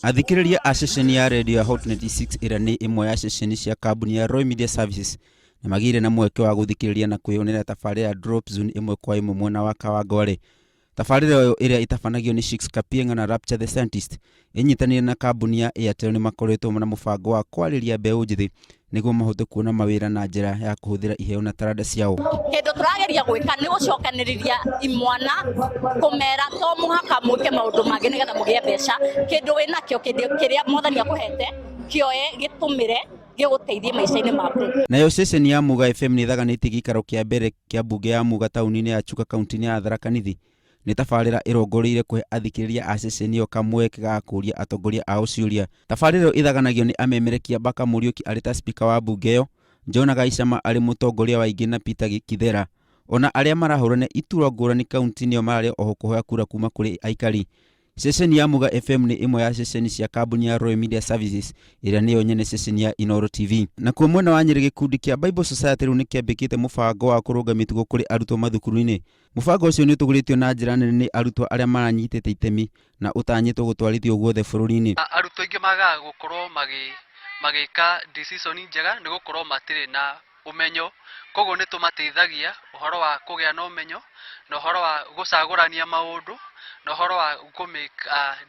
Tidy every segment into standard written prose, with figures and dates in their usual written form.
Athikĩrĩria a ceceni ya redio ya Hot 96 ĩrĩa nĩ ĩmwe ya ceceni cia kambuni ya Roy Media Services nĩ magĩire na mweke wa gũthikĩrĩria na kwĩyonera tabarĩra ya Drop Zone ĩmwe kwa ĩmwe mwena wa Kawangware. Tabarĩra ĩyo ĩrĩa ĩtabanagio nĩ Shix Kapienga na Rapture the Scientist ĩnyitanĩire na kambuni ya Airtel nĩ makoretwo na mũbango wa kwarĩria mbeũ njĩthĩ nĩguo mahote kuona mawĩra na njĩra ya kũhũthĩra iheo na taranda ciao. Kĩndũ tũrageria gwĩka nĩ gũcokanĩrĩria imwana kũmera to mũhaka mwĩke maũndũ mangĩ nĩgetha mũgĩe mbeca. Kĩndũ wĩnakĩo, kĩndũ kĩrĩa mwathani akũhete, kĩoye gĩtũmĩre gĩgũteithie maica-inĩ maku. Nayo ceceni ya Muga FM nĩ ĩthaganĩtie gĩikaro kĩa mbere kĩa mbunge ya Muga taũni-inĩ ya Chuka kaunti-inĩ ya Tharaka Nithi. Nĩ tabarĩra ĩrongoreirie kũhe athikĩrĩria a ceceni ĩyo kamweke ga kũũria atongoria ao ciũria. Tabarĩra ĩyo ĩthaganagio nĩ amemerekia Baka Mũriũki arĩ ta spika wa mbunge ĩyo, John Gaicama arĩ mũtongoria wa aingĩ na Peter Kithera. Ona arĩa marahũrana iturwa ngũrani kaunti-inĩ ĩyo mararĩ oho kũhoya kura kuma kũrĩ aikari. Ceceni ya Muga FM nĩ ĩmwe ya ceceni cia kambuni ya Royal Media Services ĩrĩa nĩyo nyene ceceni ya Inooro TV. Nakuo mwena wa Nyĩrĩ gĩkundi kĩa Bible Society rĩu nĩkĩambĩkĩte mũbango wa kũrũnga mĩtugo kũrĩ arutwo mathukuru-inĩ. Mũbango ũcio nĩ ũtũgĩrĩtio na njĩra nene nĩ arutwo arĩa maranyitĩte itemi na ũtanyĩtwo gũtwarithio guothe bũrũri-inĩ. Arutwo aingĩ magaga gũkorwo magĩka decision njega nĩ gũkorwo matirĩ na ũmenyo, koguo nĩ tũmateithagia ũhoro wa kũgĩa na ũmenyo na ũhoro wa gũcagũrania maũndũ na ũhoro wa kũ make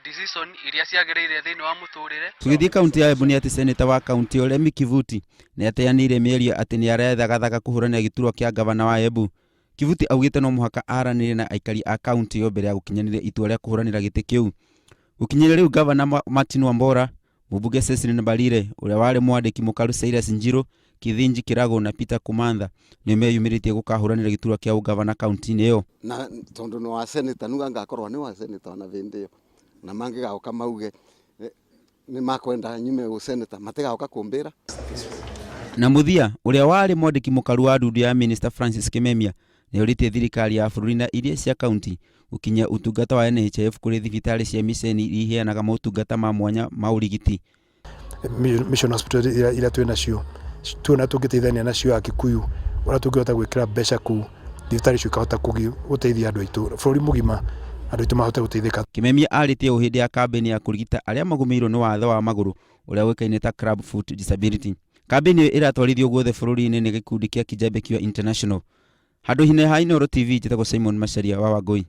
decision iria ciagĩrĩire thĩinĩ wa mũtũrĩre. Tũgĩthiĩ kaunti ya Embu nĩ atĩ seneta wa kaunti ĩyo Lemmy Kivuti nĩ ateanĩirie mĩario atĩ nĩ arethagathaga kũhũranĩra gĩturwa kĩa ngavana wa Embu. Kivuti augĩte no mũhaka aranĩrie na aikari a kaunti ĩyo mbere ya gũkinyanĩria itua rĩa kũhũranĩra gĩtĩ kĩu. Gũkinyĩria rĩu ngavana Martin Wambora, mũmbunge Cecily Mbarire, ũrĩa warĩ mwandĩki mũkaru Cyrus Njiru, Kithinji Kirago na Peter Kumantha nĩo meyumĩrĩtie gũkahũranĩra gĩturwa kĩa ũngavana kaunti-inĩ ĩyo. Na tondu ni wa senator nuga ngakorwo ni wa senator ona vindi iyo na mangigaoka mauge ni makwenda nyume u senator matigaoka kumbira. Na mũthia, ũrĩa warĩ mwandĩki mũkaru wa ndundu ya Minister Francis Kimemia nĩ orĩtie thirikari ya bũrũri na iria cia kaunti gũkinyia ũtungata wa NHIF kũrĩ thibitarĩ cia miceni iria iheanaga motungata ma mwanya ma ũrigiti. Mission hospital iria twĩ nacio tuona tũngĩteithania nacio Akikuyu ũrĩa tũngĩhota gwĩkĩra mbeca kũu thibitarĩ icio ikahota gũteithia andũ aitũ bũrũri mũgima andũ aitũ mahote gũteithĩka. Kimemia arĩtie ũũ hĩndĩ ya kambĩini ya kũrigita arĩa magũmĩirwo nĩ wathe wa magũrũ ũrĩa ũĩkaine ta club foot disability. Kambĩini ĩyo ĩratwarithio guothe bũrũri-inĩ nĩ gĩkundi kĩa Kijabe Cure International. Handũ-inĩ ha Inooro TV njĩtagwo Simon Macharia wa Wangũi.